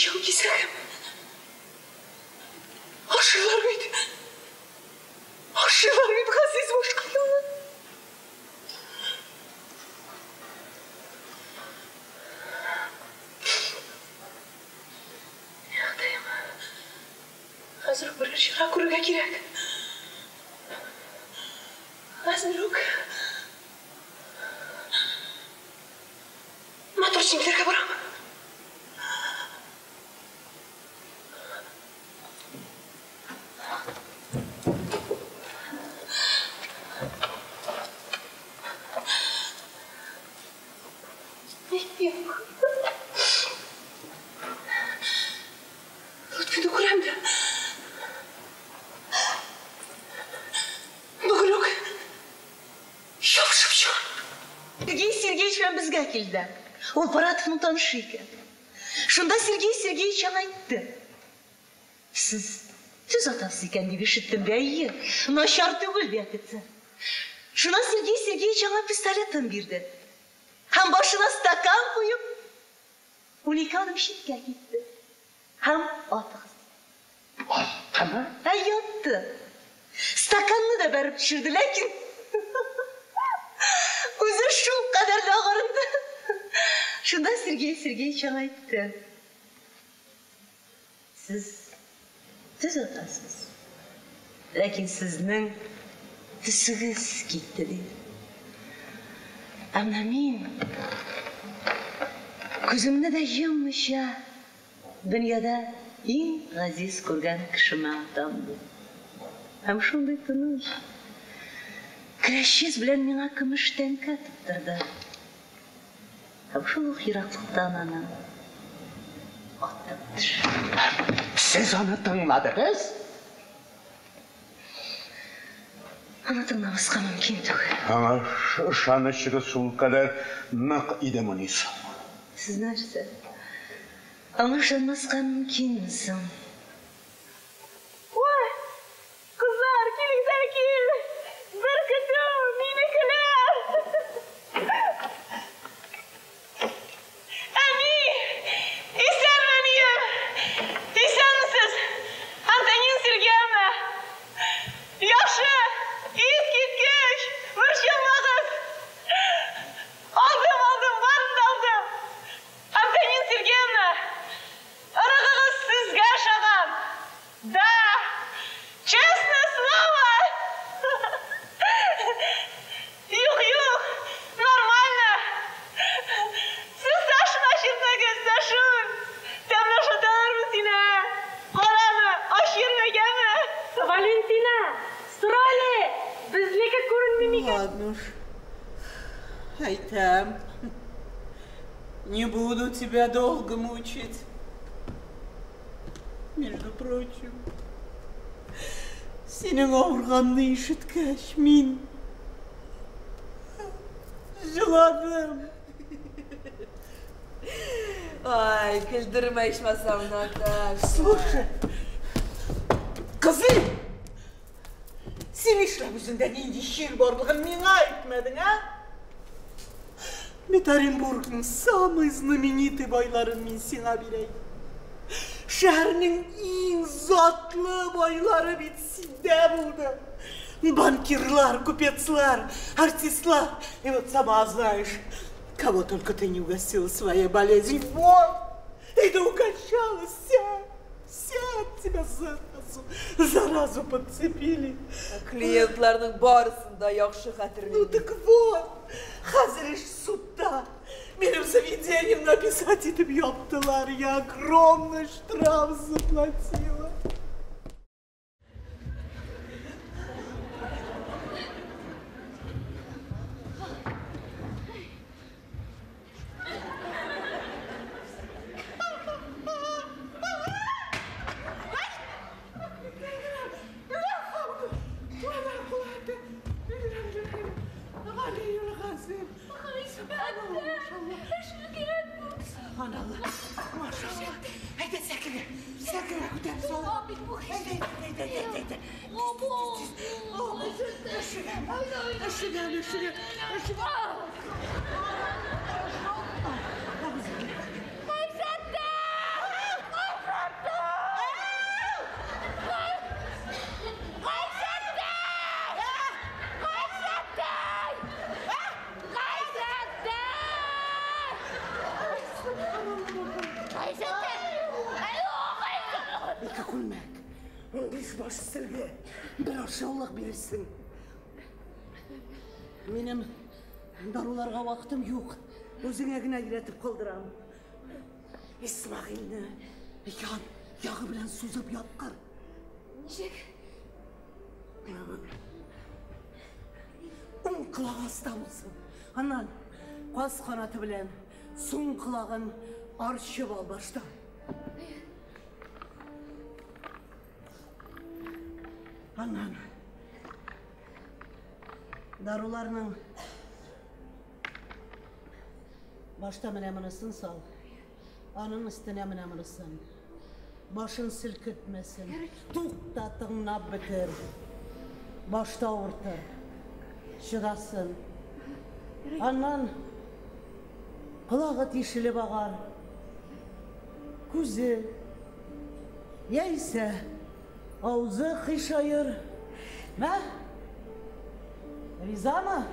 Пычак кисәгем. Ашыйлар бит. Ашыйлар бит, газиз башкаемны. Ходаем, хәзер үк берәр чара күрергә кирәк. Хәзер үк. Матурчинкиләргә барам. Юк. Лотфины күрәм дә. Бүген үк ябышып чыгам. Сергей Сергеевич белән безгә килде. Ул Паратовның танышы икән. Шунда Сергей Сергеевич аңа әйтте. Сез төз атасыз икән дип ишеттем дә, әйе, начар түгел, ди офицер. Шуннан Сергей Сергеевич аңа пистолетын бирде. Һәм башына стакан куеп, 12 адым читкә китте. Һәм атыгыз. Аттымы? Әйе, атты. Стаканны да бәреп төшерде, ләкин үзе шул кадәр дә агарынды. Шунда Сергей Сергеевич аңа әйтте. Сез төз атасыз, ләкин сезнең төсегез китте, диде. Ә менә мин күземне дә йоммыйча дөньяда иң газиз күргән кешемә атам, ди. Һәм шундый тыныч, көләч йөз белән миңа көмеш тәңкә тоттырды. Һәм шул ук ераклыктан аны атып төшерде. Сез аны тыңладыгыз? Аны тыңламаска мөмкин түгел. Аңа ышанычыгыз шулкадәр нык идемени соң? Сез нәрсә? Аңа ышанмаска мөмкинме соң? Ой, кызлар, килегез әле, кил! Бер көтү, минекеләр! Әни! Исәнме, әнием? Исәнмесез, Антонина Сергеевна? Яхшы, искиткеч, борчылмагыз. Алдым, алдым, барын да алдым. Антонина Сергеевна, ырыгыгыз сезгә ошаган. Да, честное слово. Юк, юк, нормально. Сез Сашаны ачыртмагыз, Сашуль. Тәмле ашаталармы сине, ә? Караны, ач йөрмәгәнме? Валентина, сора әле, безнеке күренми микән? Ладно уж, әйтәм. Не буду тебя долго мучить. Между прочим, синең авырганны ишеткәч, мин җыладым. Ай, көлдермә ичмасам, Наташа. Слушай, кызым, син нишләп үзеңдә нинди чир барлыгын миңа әйтмәдең, а? Бит Оренбургның самый знаменитый байларын мин сиңа бирәм. Шәһәрнең иң затлы байлары бит синдә булды. Банкирлар, купецлар, артистлар. И вот сама знаешь, кого только ты не угостила своей болезнью. Вот, и ты укачалась вся, вся от тебя заразу, заразу подцепили. Клиентларның барысын да яхшы хәтерлим. Ну так вот, хәзер эш судта. Минем заведениемне описать итеп яптылар. Я огромный штраф заплатила. Әйдә, сәкегә, сәкегә күтәреп сал. Әйдә, әйдә, әйдә, әйдә. Өшегән, өшегән, өшегән, өшегән. Күлмәк, 15 баш сөлге, бер ашъяулык бирерсең. Минем даруларга вакытым юк. Үзеңә генә өйрәтеп калдырам. Исмәгыйльне ян ягы белән сузып яткыр. Ничек? Уң колагы аста булсын. Аннан каз канаты белән суң колагын арчып ал башта. Аннан даруларның башта менә монысын сал. Аның өстенә менә монысын. Башын селкетмәсен. Тукта, тыңлап бетер. Башта авыртыр. Чыдасын. Аннан колагы тишелеп агар. Күзе яисә авызы кыйшаер. Мә? Ризамы?